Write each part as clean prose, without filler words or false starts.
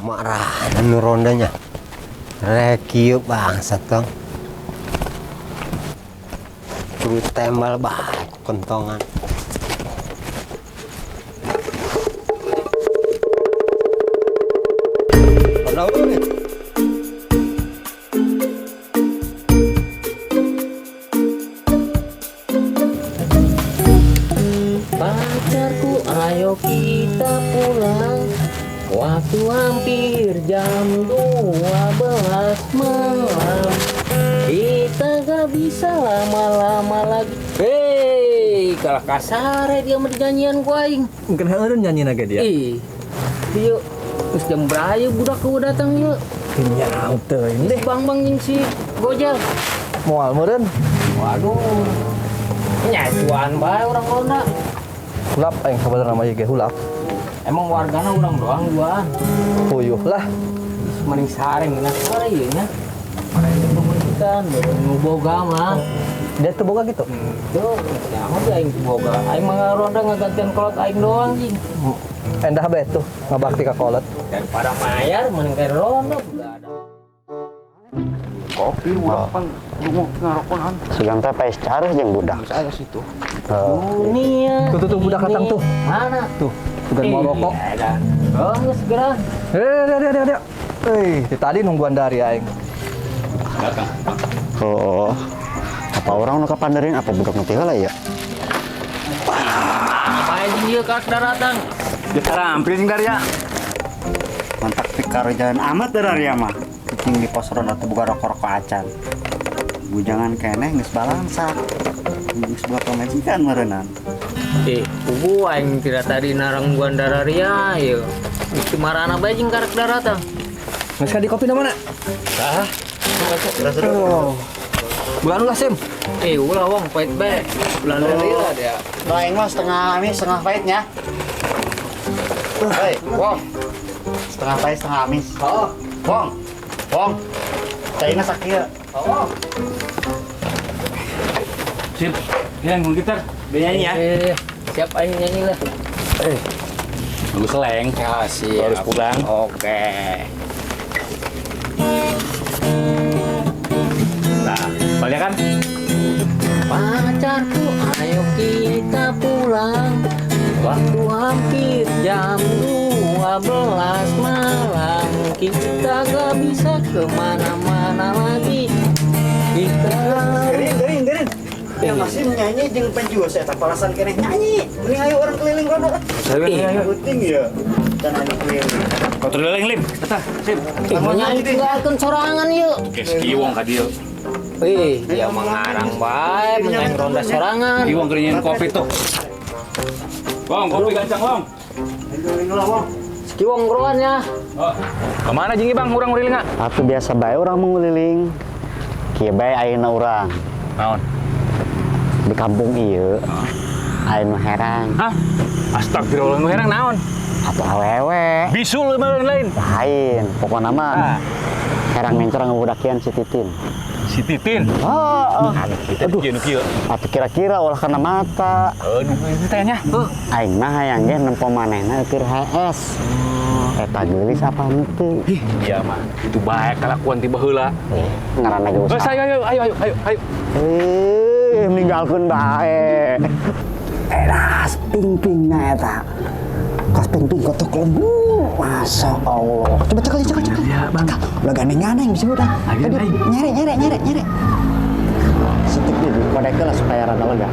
Marah nu rondanya. Rek kieu bangsat tong. Kudu tembal bae kentongan. Ronda euy. Pacarku, ayo kita pulang. Waktu hampir jam 12 malam. Kita gak bisa lama-lama lagi. Hei, kalah kasar dia mah nyanyian ku aing. Mungkin heureun nyanyi ge dia. Ih, yuk. Terus jam berapa budak ku datang yuk? Nyaho teuing deh. Bang bang jeung si Gojal. Moal meureun. Waduh. Nyacuan bae urang ronda. Hulap aing sabenerna mah ieu ge hulap. Emang wargana urang doang duaan. Puyuh lah. Mending sareng nah sare ieu nya. Mana itu pemerintahan baru nu boga mah. Dia tuh boga gitu. Tuh, nyaho teh aing teu boga. Aing mah ronda ngagantian kolot aing doang jing. Endah bae tuh ngabakti ka kolot. Daripada mayar mending kayak ronda udah ada. Kopi ulah pan lungo ngarokonan. Sugan teh paes careuh jeung budak. Saya situ. Dunia. Tuh, tuh, tuh, budak datang ini tuh. Mana? Tuh, bukan mau rokok. Iya, dan. Oh, geus segera. Eh, dia dia dia dia. Eh, tadi nungguan dari aing. Datang. Oh. Apa orang nu kapanderin apa budak nu heula ya? Apa jeung ieu ka daratan? Ya tarampil jeung dari ya. Mantak pikar jalan amat dari mah. Cicing di pos ronda teu boga rokok-rokok acan. Bujangan keneh geus balangsak. Geus boga pamajikan meureunnan. Eh, kubu aing tidak tadi narangguan dararia ieu. Itu marana bae jeung karek daratan. Geus ka di kopi na mana? Tah. Oh. Bulan ulah sim. Eh, ulah wong pahit bae. Ulah dari lah dia. Nah, aing mah setengah amis, setengah pahitnya. Hei, Wong. Setengah pahit, setengah amis. Oh. Wong. Wong. Caina sakieu. Oh. Sip. Yang ngomong gitar, dia nyanyi ya. Eh, siap aing nyanyi lah. Eh, Bagus seleng. Ya, siap. Harus pulang. Oke. Nah, balik kan? Pacarku, ayo kita pulang. Waktu hampir jam 12 malam. Kita gak bisa kemana-mana lagi. Kita Gerin, gerin, gerin. Ya masih nyanyi jeung penjual saya tak palasan keneh nyanyi. Mending ayo orang keliling rono. Ayo, ayo. Penting ya. Dan ayo keliling. Kau terliling lim. Eta, sip. mau nyanyi tinggalkan sorangan yuk. Oke, ski wong ka dieu. Wih, dia mengarang bae, menyanyi ronda sorangan. Ki wong keur kopi tuh. Wong, kopi gancang, Wong. Keliling lah, Wong. Ski wong geroan ya. Oh. Kemana jeung Bang urang nguriling? Atuh biasa bae urang menguliling. Kieu bae ayeuna urang Naon? Di kampung ieu. Aya nu herang. Hah? Astagfirullah, nu herang naon? Atuh awewe. Bisul mah lain. Lain, pokokna mah Ah. herang mencor ngabudakian si Titin. Si Titin. Oh, oh. Kita Aduh. kieu nu kieu. Atuh kira-kira ulah kana mata. Aduh, itu teh nya. Aing mah hayang ge nempo manehna keur HS. Eta geulis apa henteu? Ih, dia mah itu baik kalakuan tiba heula. Eh, ngaranna ge Geus usaha. ayo ayo ayo ayo ayo ayo. Eh, ninggalkeun bae. Edas ping-pingna eta. Kos ping-ping kotok lebu. Masya Allah. Coba cekel, cekel, cekel. Ya, Bang. Ulah gandeng-gandeng bisa udah. Ayo, Aduh, ayo. nyere, nyere, nyere, nyere. Setik di kodek lah supaya rada lega.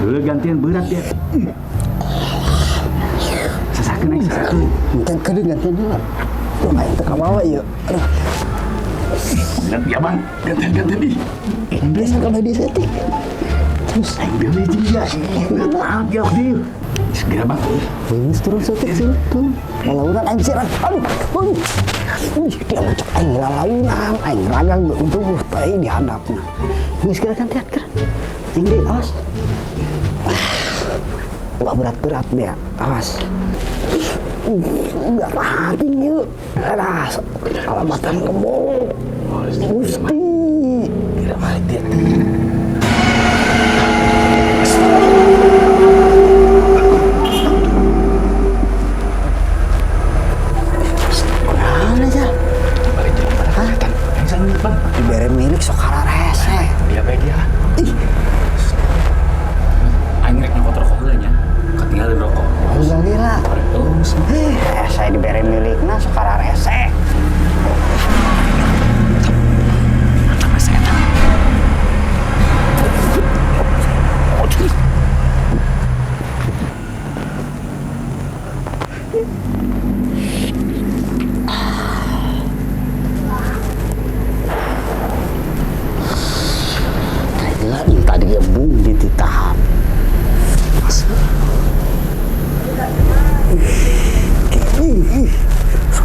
Dulu gantian berat dia. Sesakeun aing sesakeun. Mungkin keudeung gantian heula. Tuh, aing teu kabawa ieu. Aduh, Berat ya, Bang. Gantian-gantian ih. biasa kalau di setik. Terus Aing deui jeung dia. Maaf ya dia. Segera, Bang. Geus turun setik sih, turun. Lalaunan aing siran. Aduh, aduh. Ih, dia ngocok aing lalaunan, aing ragang tubuh teh di handapna. Geus kira gantian kira. Aing deui, awas. Ulah berat-berat dia, awas. Enggak hati yuk. Alah, alamatan kebo. Gusti. Tidak balik dia.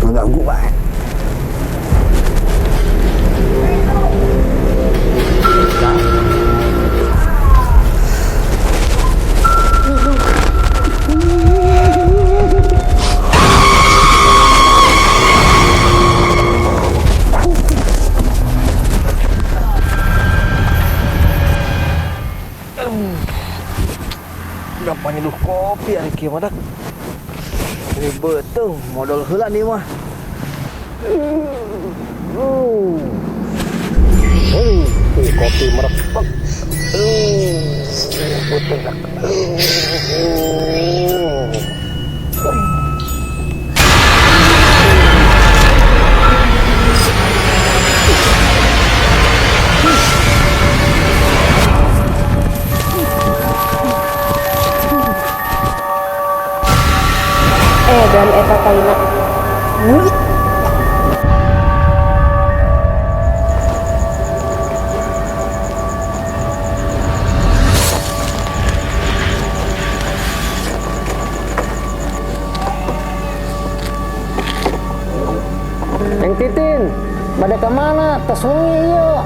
Ngaganggu bae. Udah nyeduh kopi ari kieu mah dak. Ribet teuh modal heula nih mah. Kopi merepek. Putih dak. Dan eta taina. Neng Titin, pada kemana? Tos wengi ieu.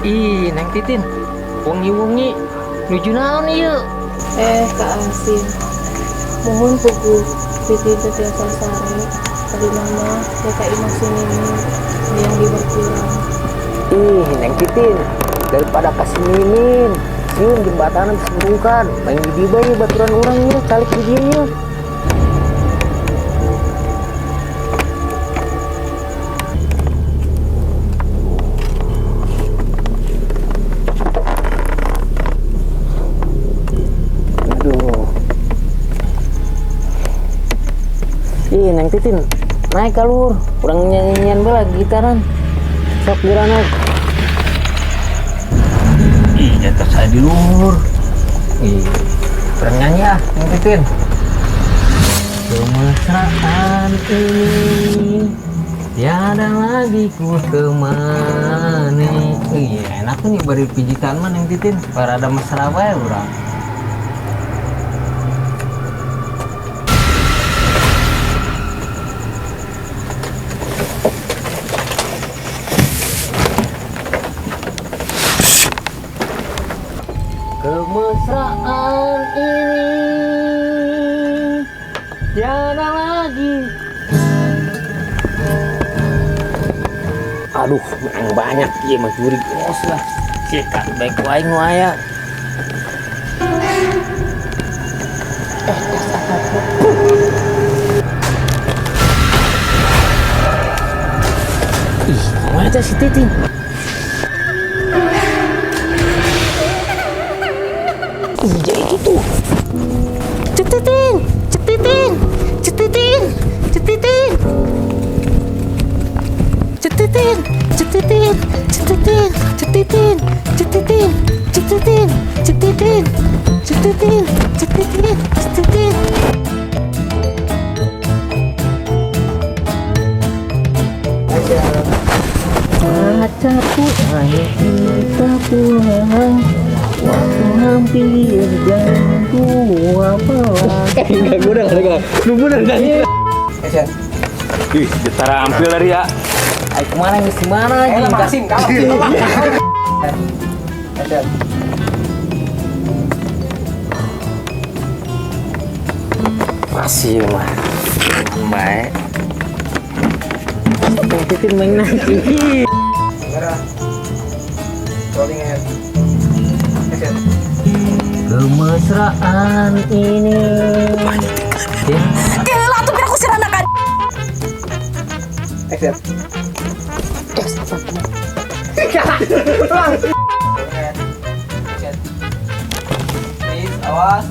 Ih, Neng Titin, wengi-wengi nuju naon ieu? Kak Asin. Mohon pugu Titin teu tiasa sare. Tadi mama ya ka imah si Mimin yang diberkurang. Ih, Neng Titin, daripada ka si Mimin, sieun jembatan geus burungkan. Main di dieu bae baturan urang ieu, calik di dieu ieu. Aduh. Ih, Neng Titin, naik ka luhur. Urang nyanyian bae lagi gitaran. Sok geura naik. Ih, jatuh saya di luhur. Ih, urang nyanyi ah, Neng Titin. Kemesraan ini tiada lagi ku temani. Ih, enak nih bari pijitan mah Neng Titin. Para ada mesra bae urang. Kemesraan ini tiada lagi. Aduh, menang banyak ieu mah jurig los lah. Sikat baik ku aing nu aya. Tas apa tuh? Ih, kumaha teh si Titin? Iya itu tuh. Cetitin, cetitin, cetitin, cetitin. Cetitin, cetitin, cetitin, cetitin, cetitin, cetitin, cetitin, cetitin, cetitin, cetitin. Pacarku, ayo kita pulang. Waktu hampir jam 12. Enggak, gue udah enggak. Lu bener enggak? Ih, getara ampil dari ya. Ayo kemana nih? Gimana? Makasih, kalah. Masih mah. Baik. Titin main nanti. Rolling ahead. Kemesraan ini. Gila tuh biar aku sirana kan. Action. Tes apa tuh? Please, awas.